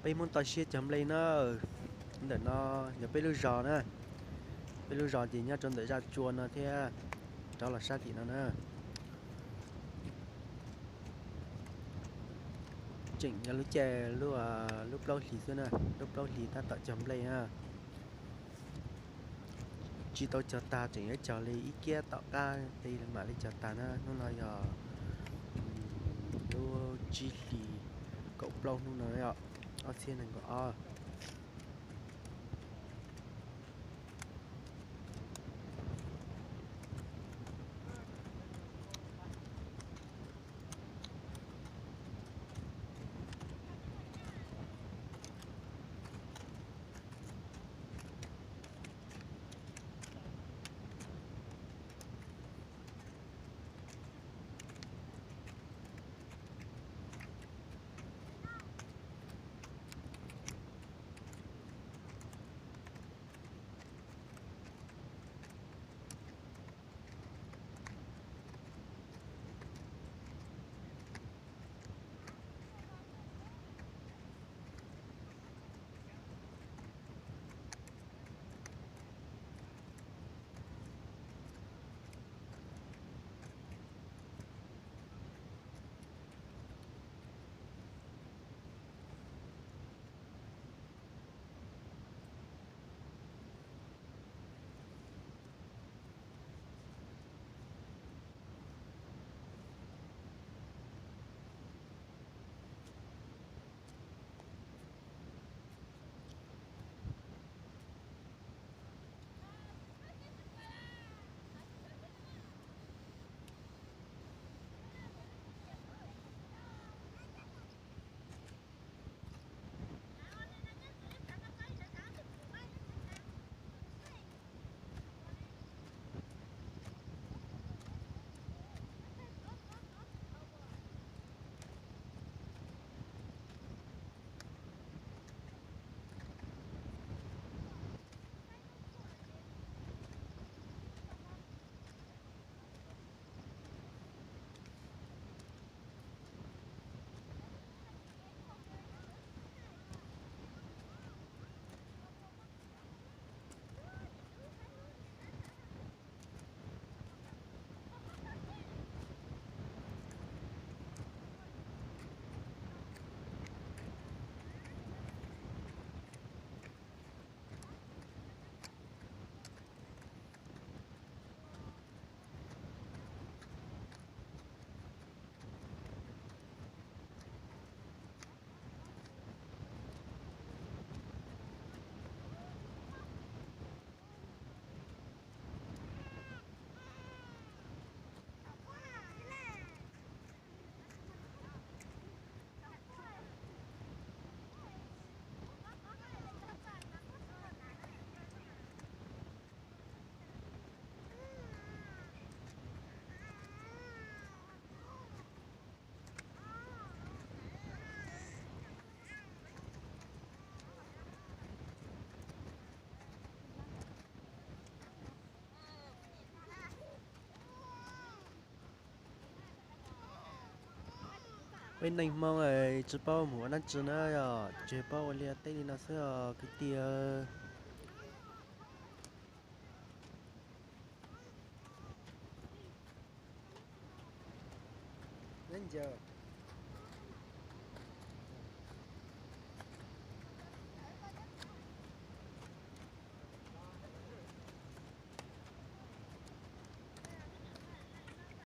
Peb Hmoob toj siab cog nplej na. Ntawm no yog peb lub zos na. Peb lub zos ces nyob rau ntawm zaj tsua no thiab, rov los sab tim no na. Tseem yog lub caij lub, lub plaub hlis xwb na, lub plaub hlis tab tom cog nplej na. Tsis tau cog tag, tseem yuav cog li ib kiab tom qab tes mam li cog tag na. Hnub no yog lub tsib hlis kaum plaub hnub no, ob txhiab nees nkaum ob. Peb neeg Hmoob tsis paub mus ua dab tsi na, yog tsis paub ua liaj teb li no xwb os kwv tij. Nyob ntawm